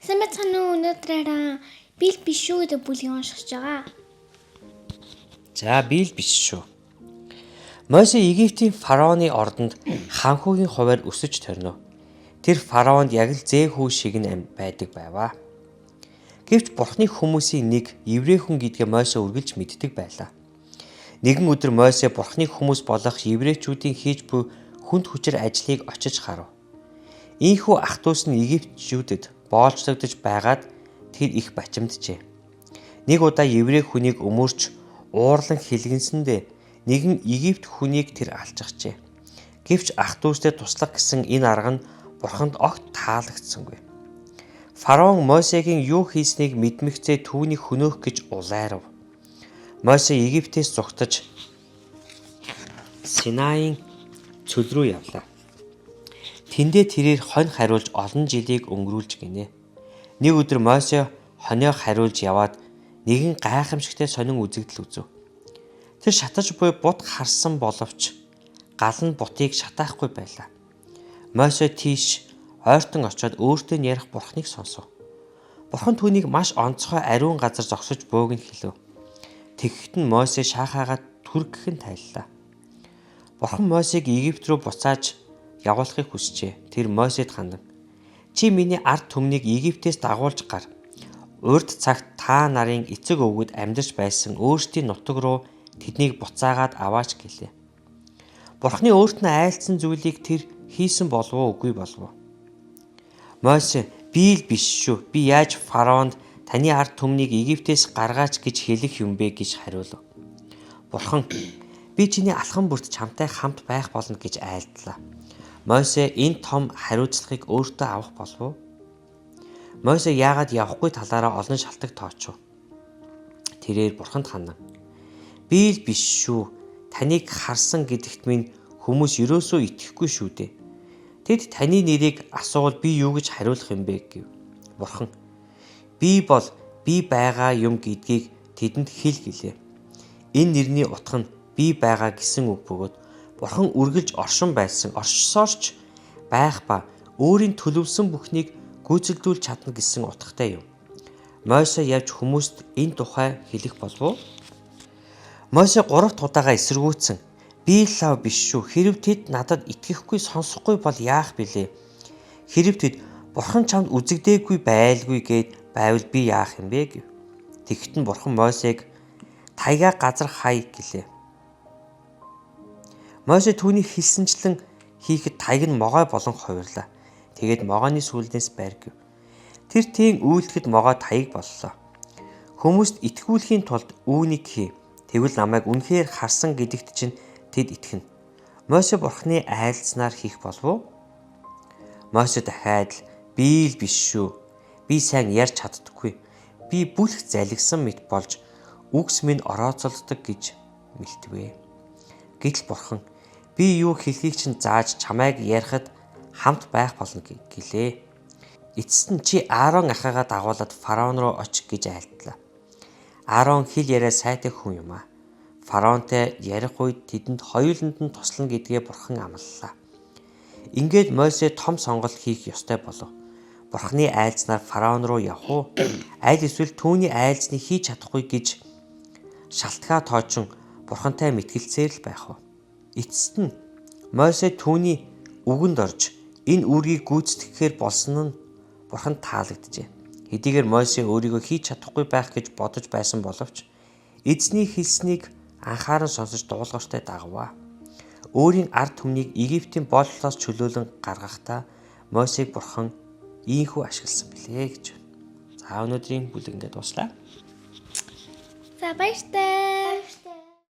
Сайн байцгаана уу? Өнөөдөр хараа би л биш шүү гэдэг бүлгийг уншиж байгаа. За би л биш шүү. Мосе Египтийн фараоны ордонд ханхүүгийн хувиар өсөж торнов. Тэр фараонд яг л зээх хүү шиг нь байдаг байваа. Гэвч бурхны хүмүүсийн нэг еврей хүн гэдгээ Мосе үргэлж мэддэг байлаа. Нэгэн өдөр Мосе бурхны хүмүүс болох еврейчүүдийн хийж буй хүнд хүчээр ажлыг очиж харав. Ийхүү ах дүүс нь египтчүүдэд боолчлогдож байгаад тэр их бачимджээ. Нэг удаа еврей хүнийг өмөрч уурлан хилгэнсэндээ нэгэн Египт хүнийг тэр алчхжээ. Гэвч ах дүүстэй туслах гэсэн энэ арга нь бурханд огт таалагдсангүй. Фараон Мосегийн юу хийснийг мэдмэгцээ түүнийг хөнөөх гэж улайрав. Мосе Египтээс зугтаж Синаийн цөл рүү явлаа. Тэндээ тэрээр хонь хариулж олон жилийг өнгөрүүлж гинэ. Нэг өдөр Мосе хонио хариулж яваад нэгэн гайхамшигтай сонин үзэгдэл үзэв. Тэр шатаж буй бут харсан боловч гал нь бутыг шатаахгүй байлаа. Мосе тийш ойртон очиод өөртөө нь ярих бурхныг сонсов. Бурхан түүнийг маш онцгой ариун газар зогсож бууг нь хэлэв. Тэгэхэд нь Мосе шаахаагаа түргэхэн тайллаа. Бурхан Мосег Египт рүү буцааж явуулахыг хүсжээ. Тэр Мосед хандан: "Чи миний ард түмнийг Египтээс дагуулж гар. Урд цагт та нарын эцэг өвгөд амьдарч байсан өөрсдийн нутаг руу тэднийг буцаагаад аваач" гэлээ. Бурханы өөрт нь айлдсан зүйлийг тэр хийсэн болов уу, үгүй болов уу? Мосе: "Би л биш шүү. Би яаж фараонд таны ард түмнийг Египтээс гаргаач гэж хэлэх юм бэ?" гэж хариулв. Бурхан: "Би чиний алхам бүрт чамтай хамт байх болно" гэж айлдлаа. Мосе энэ том хариуцлагыг өөртөө авах болов уу? Мосе яагаад явахгүй талаараа олон шалтаг тоочов. Тэрээр бурханд хандан: "Би л биш шүү. Таныг харсан гэдэгт минь хүмүүс ерөөсөө итгэхгүй шүү дээ. Тэд таны нэрийг асуувал би юу гэж хариулах юм бэ?" гэв. Бурхан: "Би бол би байгаа юм гэдгийг тэдэнд хэл" гэлээ. Энэ нэрний утга нь би байгаа гэсэн үг бөгөөд Бурхан үргэлж оршин байсан, оршсоорч байх ба өөрийн төлөвлөсөн бүхнийг гүйцэлдүүлж чадна гэсэн утгатай юм. Мосе явж хүмүүст энэ тухай хэлэх болов уу? Мосе 3 дахь удаага эсэргүүцсэн: "Би л лав биш шүү. Хэрв тэд надад итгэхгүй, сонсохгүй бол яах билээ? Хэрв тэд бурхан чамд үзэгдээгүй байлгүй гээд байвал би яах юм бэ?" гэв. Тэгэхэд нь бурхан Мосег "Таягаа газар хай" гэлээ. Мосе түүний хэлсэнчлэн хийхэд таяг нь могой болон хувирлаа. Тэгээд могойн сүүлнээс байр гэв. Тэр тийм үйлдэхэд могой таяг боллоо. Хүмүүст итгүүлэхийн тулд үүнийг хий. Тэгвэл намайг үнэхээр харсан гэдэгт чинь тэд итгэнэ. Мосе бурхны айлдсанаар хийх болов уу? Мосе дахиад л: "Би л биш шүү. Би сайн ярьж чаддаггүй. Би бүлх залгисан мэт болж үгс минь орооцолддог" гэж мэлтвэ. Гэтэл бурхан: "Би юу хэлхийг чинь зааж чамайг ярихад хамт байх болно" гэлээ. Эцэст нь "Чи Аарон ахыгаа дагуулад фараон руу оч" гэж айлдлаа. Аарон хэл яриа сайтай хүн юм аа. Фараонтой ярих үед тэдэнд хоёуланд нь туслана гэдгээ бурхан амлалаа. Ингээд Мосе том сонголт хийх ёстой болов. Бурханы айлдсанаар фараон руу явах уу? Аль эсвэл түүний айлдсныг хийж чадахгүй гэж шалтгаа тоочин бурхантай мэтгэлцээр л байх уу? Эцэст нь Мосе түүний үгэнд орж энэ үүргийг гүйцэтгэхээр болсон нь бурханд таалагджээ. Хэдийгээр Мосе өөрийгөө хийж чадахгүй байх гэж бодож байсан боловч эзний хэлснийг анхааран сонсож дуулууртай дагаваа. Өөрийн ард түмнийг Египтийн боолчлоос чөлөөлөн гаргахдаа Мосег бурхан ийнхүү ашигласан билээ гэж. За, өнөөдрийн бүлэг ингээд дууслаа. За, баяртай.